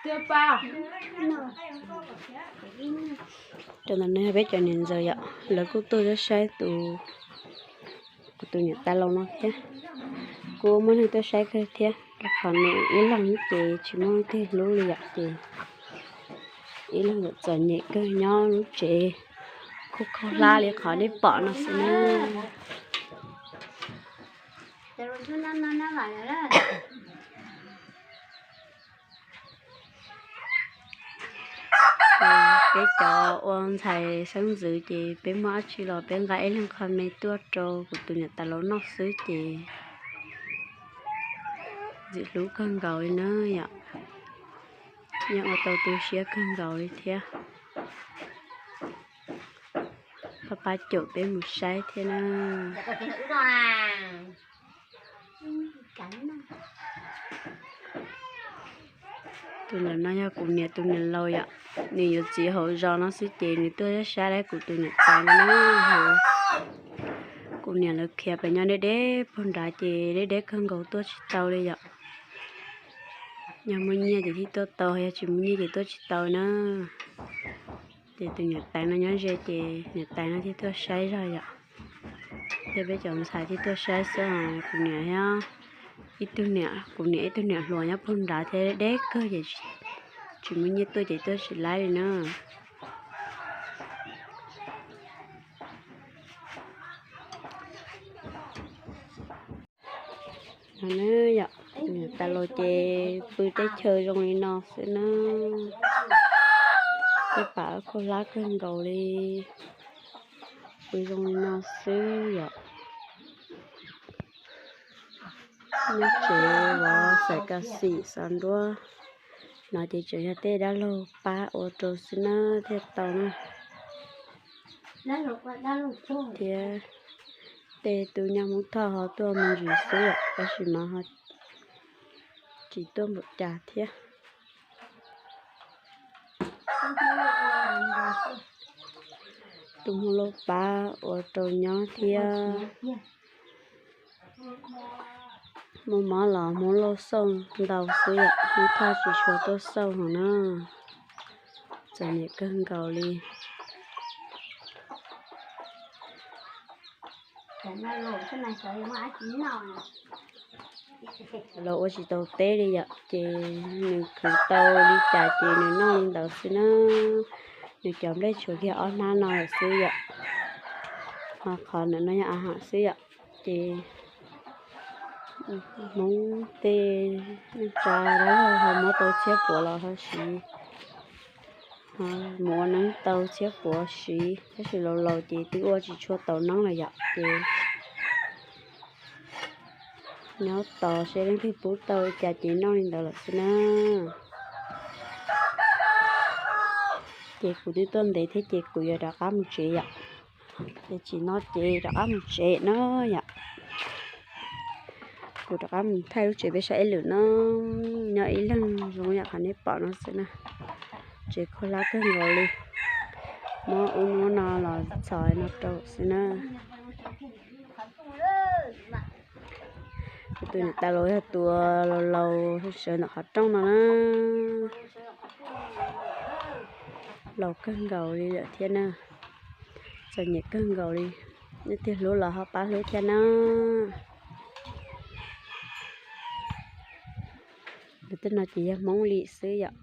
Rau ntawm no yog peb cov niam ntxawm yom, lawv kuj tuaj saib tus, kuv tus niam tais laus no thiab. Kuj muaj neeg tuaj saib kawg thiab, rau qhov nws ib leeg ces tsis muaj leej twg hlub li yom, ces ib leeg txom nyem kawg nyob lub tsev khaub khaub hlab li qhov nej pom no xwb na. Peb cov ua ntxhais xeeb ntxwv ces peb muaj dab tsi los peb nqa ib leeg qho me tuaj rau kuv tus niam tais laus noj xwb ces ntxim hlub kawg nkaus li na yom. Yeej ua tau tu siab kawg nkaus li thiab. Pab pab caum peb mus saib thiab na. Tus ntawm no yog kuv niam tus niam laus yom, nws yuav txiv hauv zos no xwb ces nws tuaj saib kuv tus niam tais no na. Kuv niam lawv khiav pem nyob deb deb puag nrad ces deb deb kawg nkaus tuaj tsis tau li yom. Yog muaj nyiaj ces thiaj tuaj tau, yog tsis muaj nyiaj ces tuaj tsis tau na. Ces tus niam tais no nyob ze ces niam tais no thiaj tuaj saib zog yom. Thiab peb cov ntxhais thiaj tuaj saib xwb os. Kuv niam thiab ib tug niam, kuv niam ib tug niam hluas nyob puag nrad thiab deb kawg ces tsis muaj nyiaj tuaj ces tuaj tsis laib li na. No na yom, niam tais laus ces pw teb chaws zoo li no xwb na. Tej pam khaub hlab kawg nkaus li, pw zoo li no xwb yom. Nyob tsev los xaiv kas xim xav nruab no ces tseem yog tej dab laug pab ua rau xwb na thiaj tau na. Thiab tej tub nyab Hmoob Thoj ho tuaj me ntsis xwb yom, tab sis mas ho tsis tuaj npaum cas thiab. Tus Hmoob Lauj pab ua rau nyob thiab. Muaj mob los Hmoob Lauj xauj ntau xwb yom, Hmoob Thoj tsis tshua tuaj xauj heev na. Txom nyem kawg nkaus li. Los ua tsis tau teb li yom, ces nws khwv tau li cas ces nws noj li ntawd xwb na. Nws cov nplej tshuav kiag ob hnab no lawm xwb yom. Ho qhov ntawm no yog a ham xwb yom. Ces Hmoob tej neej tsa dab laug ho muab tau txhiab puav los ho siv, mus ua neeb tau txhiab puav siv, tab sis laus laus ces twb ua tsis tshua tau neeb lawm yom, ces nyob tos seb leej twg pub tau li cas ces noj li ntawd lawm xwb na. Ces kuv twb tuaj ntev thiab ces kuv yuav rov qab mus tsev yom. Ces tsis no ces rov qab mus tsev na yom. Kuv rov qab mus thaij lub tsev peb saib ib lwm no. Nyob ib leeg zoo yam qhov nej pom no xwb na. Tsev khaub hlab kawg nkaus li. Muab ub muab no los txhos no rau xwb na. Kuv tus niam tais laus yog tus laus laus sawv ntawm qhov rooj no na. Laus kawg nkaus li lawm thiab na. Txom nyem kawg nkaus li. Nej leej twg hlub los ho pab hlub thiab na. Lawv tej no ces yog Hmoob Lis xwb yom.